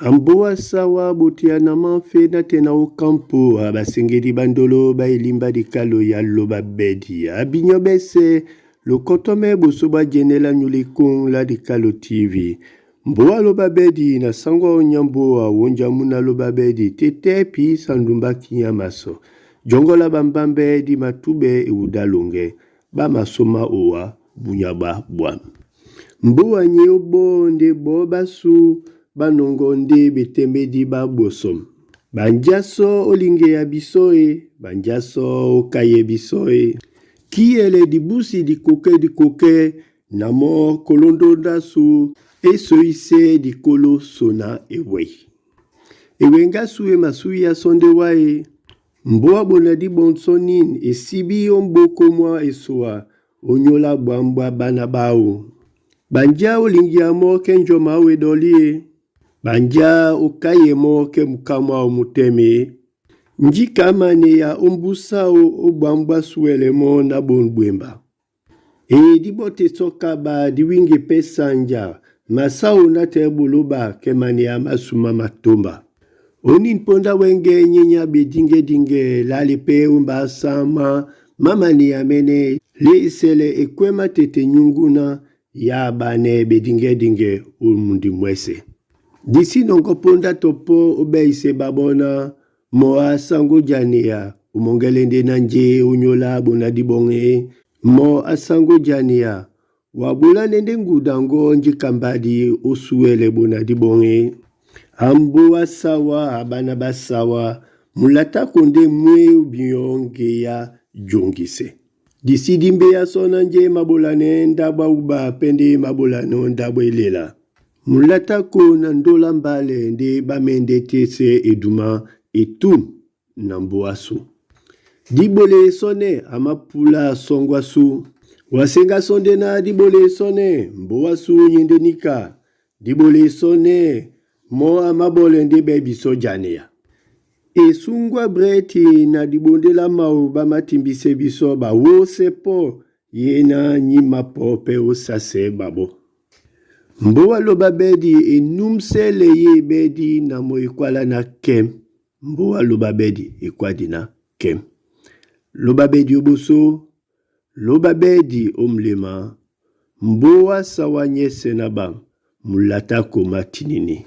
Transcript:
Amboa sawa boteya na manfe na te na okampo basengeli bandolo ba elimba dikalo ya loba bedi abinyo bese lokotome boso bajenela nyulikung la dikalo TV mboa loba bedi na sangwa onyamboa wonjamu na loba bedi tete pi sandumba kinyamaso jongola bambambe di matube ewuda longe bamasoma owa bunyaba bwam mboa nye obo nde bo basu banongo nde betembedi babosom banjaso olinge ya biso e banjaso okaye biso e kiyele dibusi dikoke dikoke na mo kolondo ndasu esoise dikolo sona ewei ewenga su e masu ya sonde wae mboa bona di bonso nini esibi yo mboko mwa esoa onyola bwambwa bana bao banja olingi ya mo ke njoma wedoli e banja okaye mo ke mukamwa omuteme njikamane ya ombusa o obwambwa suele mo na bonbwemba e dibote soka ba diwingi pe sanja masao na te boloba kemane ya masuma matomba oni mponda wenge nyenya bedingedinge lali pe umba sama mama ni amene le isele ekwema tete nyunguna ya bane bedingedinge umundi mwese disi nongo ponda topo obeise babona mo asango jania umongelende na nje onyola bona dibonge mo asango jania wabula nende ngudango njikambadi osuele bona dibonge ambo asawa abana basawa mulata konde mwe bionge ya jongise disidi mbe ya sona nje mabolane ndabwa uba pende mabolane ndabwa elela mulata ko na ndola mbale nde bamende tese eduma etum na mboasu dibole sone amapula songwasu wasenga sonde na dibole sone mboasu nyendenika dibole sone mo amabole nde be biso janea esungwa breti na dibondela mau bamatimbise biso bawose po ye na nyima po pe osase babo mboa loba bedi enumsele ye bedi na mo ekwala na kem mboa loba bedi ekwadi na kem loba bedi oboso loba bedi omlema mboa sawa nyese na ba mulata koma tinini.